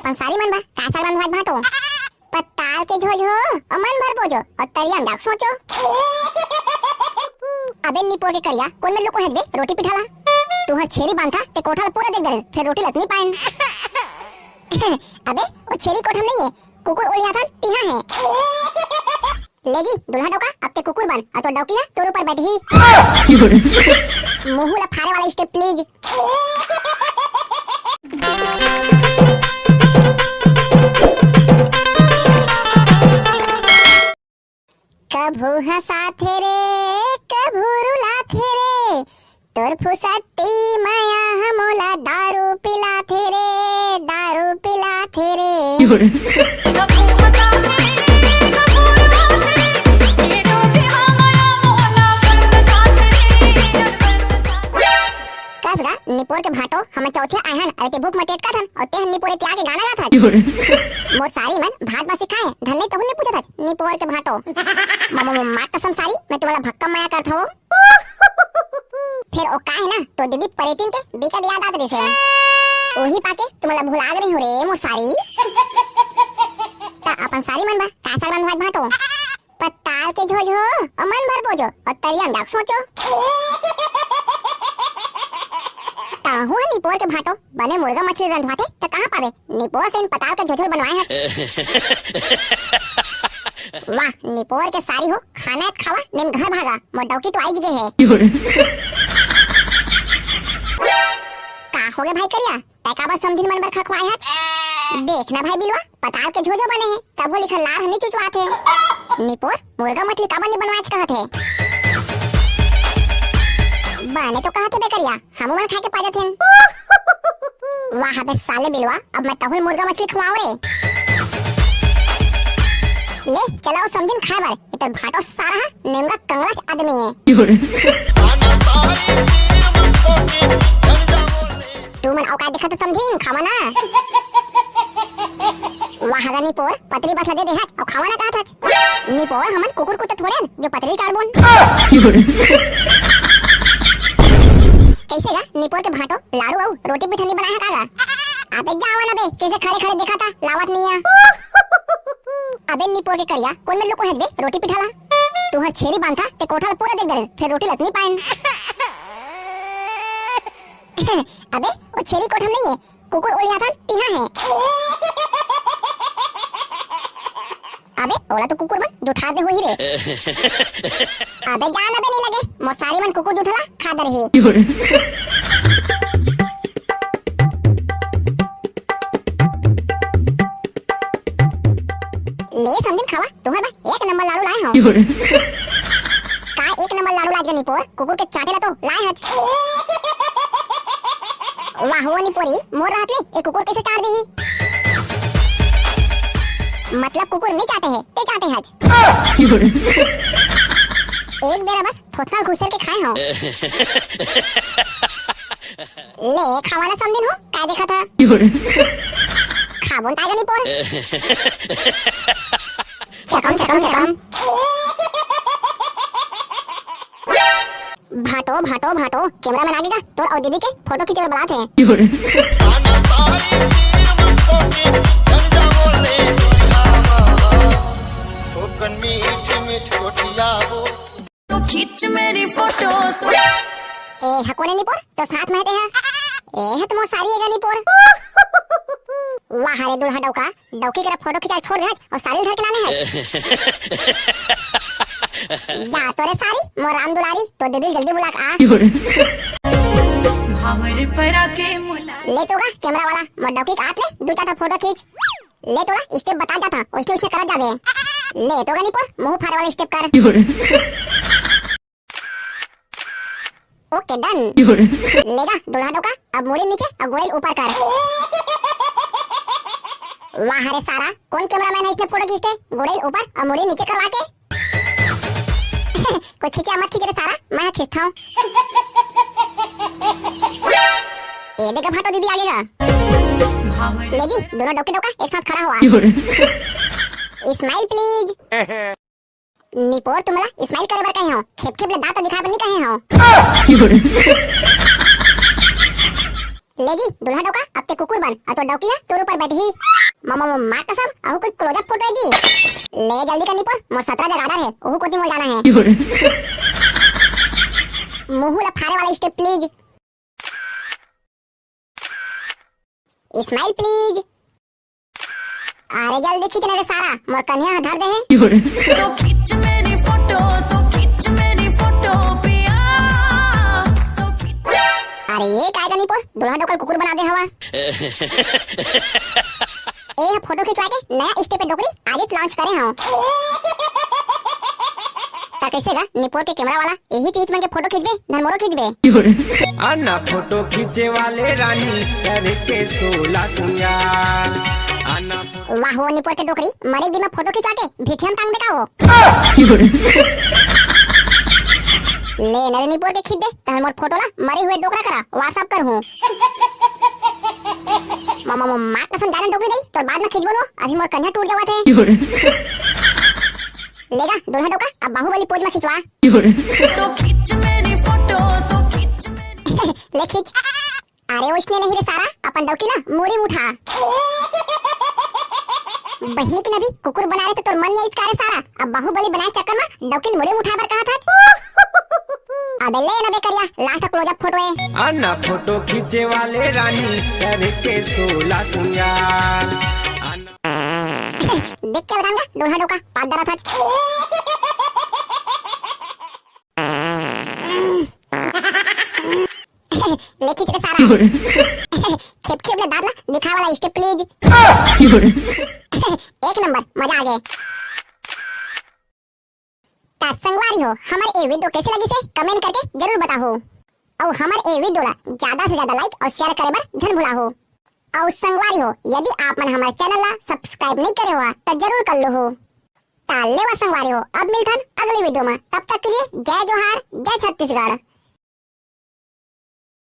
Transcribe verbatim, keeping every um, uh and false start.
अंसारी मन बा, का साग रंधवात भांटो? पताल के झोझो, अउ मन भर बोजो, अउ तरिया म जाके सोचो। अबे निपोर के करिया, कोन में लुको हस बे, रोटी पिठाला? तुहर छेरी बांधा, ते कोठा ल पूरा देख डरेन, फेर रोटी ल त नी पाएन। अबे, ओ छेरी कोठा म नइ हे, कुकुर ओलियाथन, तिहां हे। ले जी, दूल्हा डौका, अब ते कुकुर बन, अउ तोर डौकी ह तोर ऊपर बैठही। मुंह ला फारे वाला step please। कभू हंसाथे रे, कभू रुलाथे रे, तोर फुसट्टी मया ह मोला दारू पिलाथे रे, दारू पिलाथे रे। कस गा, निपोर के भांटो, हमन चौथे आए हन, अरे ते भूख म टेटकत हन, अउ ते ह निपोरे तिया के गाना गात हस। मोर सारी मन भात बासी खाए, धन नइ तहु नइ पूछत हस, निपोर के भांटो। म-, म-, म-, मात कसम सारी, मैं तुम्हारा भक्कम मया करत हूँ। फेर ओ का हे ना, तो दीदी परेतिन के बिकट याद आत रहिसे। ओही पाके तुम्हारा भुला गे रही हूँ रे, मोर सारी। त अपन सारी मन बा, का साग रंधवात भांटो? पताल के झोझो, अउ मन भर बोजो, अउ तरिया म जाके सोचो। ताहू ह निपोर के भांटो, बने मुर्गा मछली रंधवाथे, त कहाँ पाबे? निपोर से इन पताल के झोझो बनवाए हस। वाह, निपोर के सारी हो, खाना हे त खावा, नेम घर भागा, मोर डौकी तो आइज गे हे। का होगे भाई करिया? तै काबर समधिन मन बर खखवाए हस? देख ना भाई बिलवा, पताल के झोझो बने हे, तभो लिखल लार ह नी चुचवात हे। निपोर, मुर्गा मछली काबर नी बनवाएच कहत हे? बने तो कहत हे बे करिया, हमू मन खाए के पा जाथेन। वाह बे साले बिलवा, अब मैं तहुल मुर्गा मछली खवाओ रे। ले, चला ओ समधिन खाए बर, ए तोर भांटो सारा ह नेमगा कंगलाच आदमी हे। तुमन अउ का देखत हो समधिन, खावा ना। वाह गा निपोर, पतरी बस ला दे देहच, अउ खावा ना कहत हच। निपोर, हमन कुकुर कुत्ता थोड़े हन, जो पतरी चाटबोन। कइसे गा निपोर के भांटो, लाड़ू अउ रोटी पिठा नी बनाए हे का गा? अबे जावा ना बे, कइसे खड़े खड़े देखत हा, लावत नइ हे। अबे निपोर के करिया, कोन में लुको हस बे, रोटी पिठा ला? तुहर छेरी बांधा, ते कोठा ला पूरा देख डरेन, फेर रोटी ल त नी पाएन। अबे, ओ छेरी कोठा म नइ हे, कुकुर ओलियाथन, तिहां हे। अबे, ओला तो कुकुर मन जुठा दे होही रे। अबे, जा ना बे, नइ लगे, मोर सारी मन कुकुर जुठा ला खा डरही। ले समधिन खावा, तुहर बर एक नंबर लाड़ू लाए हंव। का एक नंबर लाड़ू लाए हच निपोर, कुकुर के चाटे ला तो लाए हच। वाह वो निपोरी, मोर रहत ले ए कुकुर कइसे चाट देही? मतलब कुकुर नइ चाटे हे, ते चाटे हच। एक बेरा बस थोथना घुसेर के खाए हंव। ले, खावा ना समधिन हो, का देखत हा? खाबोन ताय गा निपोर। चकम, चकम, चकम। भांटो, भांटो, भांटो, cameraman आगे गा, तोर अउ दीदी के फोटो खींचे बर बलात हे। तो खींच मेरी फोटो तो। ए, हा कोन ए निपोर? तो साथ में हटे हा। ए, हा तो मोर सारी ए गा निपोर। वाह रे दुल्हा डौका, डौकी करा फोटो खिंचाए छोड़ दे हच अउ सारी ल धर के लाने हच। जा तो रे सारी, मोर राम दुलारी, तो दीदी ल जल्दी बुला के आ। भांवर परा के मुला। ले तो गा camera वाला, मोर डौकी के आत ले दू चार ठो फोटो खींच। ले तोला step बता जात हंव, ओइसने ओइसने करत जाबे। ले तो गा निपोर, मुंह फारे वाला step कर। OK, done। ले गा दुल्हा डौका, अब मुड़ी नीचे अउ गोड़ेल ऊपर कर। वाह रे सारा, कोन cameraman हे अइसने फोटो खींचथे, गोड़ेल ऊपर अउ मुड़ी नीचे करवा के। कोई खींचे मत खींच रे सारा, मैं खींचत हंव। ए दे गा भांटो दीदी आगे गा। ले जी, दोनों डौकी डौका एक साथ खड़ा होवा। Smile please। निपोर तुमला smile करे बर कहे हंव, खेप खेप ले दांत दिखाए बर नइ कहे हंव। ले जी, दूल्हा डौका, अब ते कुकुर बन, अउ तोर डौकी ह तोर ऊपर बैठही। म-, म-, म-, माँ कसम, अहू कोई close-up photo हे जी? ले जल्दी कर निपोर, मोर सतरा जगह order हे, ओहू कोती मोर जाना हे। मुंह ला फारे वाला step please। Smile please। अरे जल्दी खींच ना रे सारा, मोर कन्या ह धर दे हे। तो खींच मेरी फोटो, तो खींच मेरी फोटो पिया, तो खींच। अरे ये काय का निपोर, दूल्हा डौका ल कुकुर बना दे हवा। ए ह फोटो खिंचवा के नया step हे डोकरी, आज ही launch करे हव। त कैसे गा, निपोर के camera वाला यही चीज मन के फोटो खींचबे, धन मोरो खींचबे। आना फोटो खींचे वाले रानी, करके सोला सिंगार। आना फोटो वाह वो निपोर के डोकरी, मरे दिन में फोटो खिंचवा के भिठिया म टांग दे का हो। ले नरे निपोर के खींच दे, तहन मोर फोटो ला मरे हुए डोकरा करा WhatsApp करहूं। म-, म-, म-, माँ कसम जाने डोकरी दई, तोर बाद में खींचबो नो, अभी मोर कन्या टूट जावत हे। ले गा, दूल्हा डौका, अब बाहुबली pose में खिंचवा। तो खींच मेरी फोटो, तो खींच मेरी ले खींच। अरे ओइसने नहीं रे सारा, अपन डौकी ला मुड़ी म उठा। बहिनी के नभी कुकुर बनाए रहे त तोर मन नइ आइस का रे सारा, अब बाहुबली बनाए चक्कर में डौकी ल मुड़ी म उठाए बर कहा था। अबे ले ना बे करिया, last close-up photo हे। आना फोटो खींचे वाले रानी, करके सोला सिंगार। आना देख के बताऊंगा, दूल्हा डौका, पाद डरा था। ले खींच रे सारा। खेप खेप ले दांत ला, दिखा वाला step please। एक नंबर, मजा आ गए। त संगवारी हो, हमर ए video कैसे लगिस हे, comment करके जरूर बताहू। अउ हमर ए video ला ज्यादा से ज्यादा like अउ share करे बर झन भुलाहू। अउ संगवारी हो, यदि आप मन हमर channel ला subscribe नइ करे हो, त जरूर कर लो हो। त लेवा संगवारी हो, अब मिलथन अगले video में। तब तक के लिए जय जोहार, जय छत्तीसगढ़।